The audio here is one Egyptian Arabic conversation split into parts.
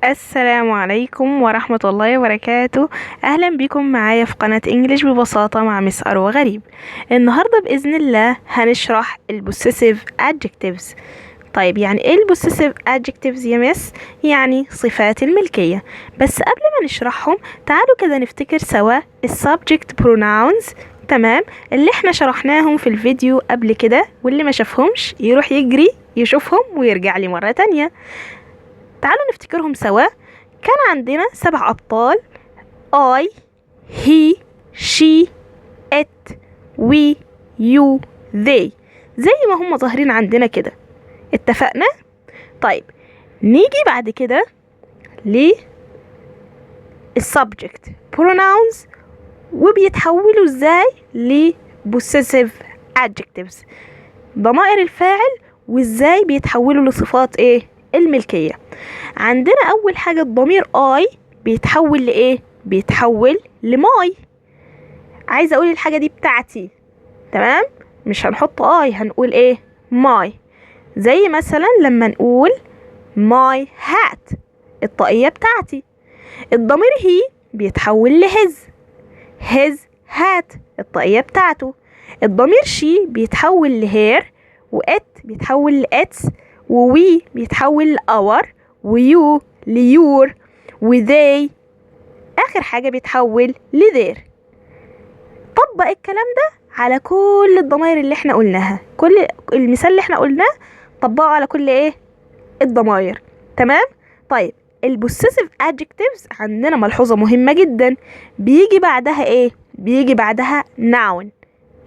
السلام عليكم ورحمة الله وبركاته. أهلا بكم معايا في قناة English ببساطة مع Miss أروى غريب. النهاردة بإذن الله هنشرح ال possessive adjectives. طيب، يعني ايه ال possessive adjectives يا Miss؟ يعني صفات الملكية. بس قبل ما نشرحهم، تعالوا كده نفتكر سوا ال subject pronouns، تمام؟ اللي احنا شرحناهم في الفيديو قبل كده، واللي ما شافهمش يروح يجري يشوفهم ويرجع لي مرة تانية. تعالوا نفتكرهم سوا. كان عندنا سبع أبطال: I، he، she، it، we، you، they، زي ما هم ظاهرين عندنا كده. اتفقنا؟ طيب، نيجي بعد كده لل subject pronouns وبيتحولوا ازاي ل possessive adjectives، ضمائر الفاعل، وازاي بيتحولوا لصفات ايه؟ الملكية. عندنا اول حاجة الضمير I بيتحول لايه؟ بيتحول ل my. عايزة اقول الحاجة دي بتاعتي، تمام؟ مش هنحط I، هنقول ايه؟ my. زي مثلا لما نقول my hat، الطاقية بتاعتي. الضمير he بيتحول ل his، his hat، الطاقية بتاعته. الضمير she بيتحول ل her، و it بيتحول ل its، و we بيتحول ل our، و you ل your، و they آخر حاجة بيتحول ل their. طبق الكلام ده على كل الضمائر اللي احنا قلناها. كل المثال اللي احنا قلناه طبقه على كل ايه؟ الضمائر، تمام؟ طيب، ال possessive adjectives عندنا ملحوظة مهمة جدا: بيجي بعدها ايه؟ بيجي بعدها noun.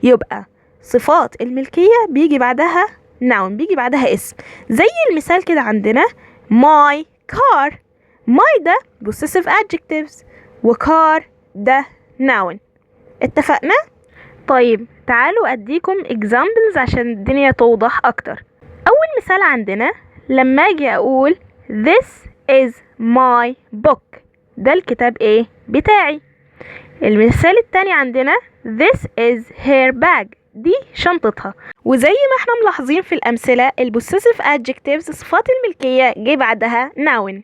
يبقى صفات الملكية بيجي بعدها noun، بيجي بعدها اسم. زي المثال كده عندنا my car، my ده possessive adjectives و car ده noun. اتفقنا؟ طيب، تعالوا اديكم examples عشان الدنيا توضح اكتر. اول مثال عندنا لما اجي اقول this is my book، ده الكتاب ايه؟ بتاعي. المثال التاني عندنا this is her bag، دي شنطتها. وزي ما احنا ملاحظين في الأمثلة، ال possessive adjectives، صفات الملكية، جه بعدها noun.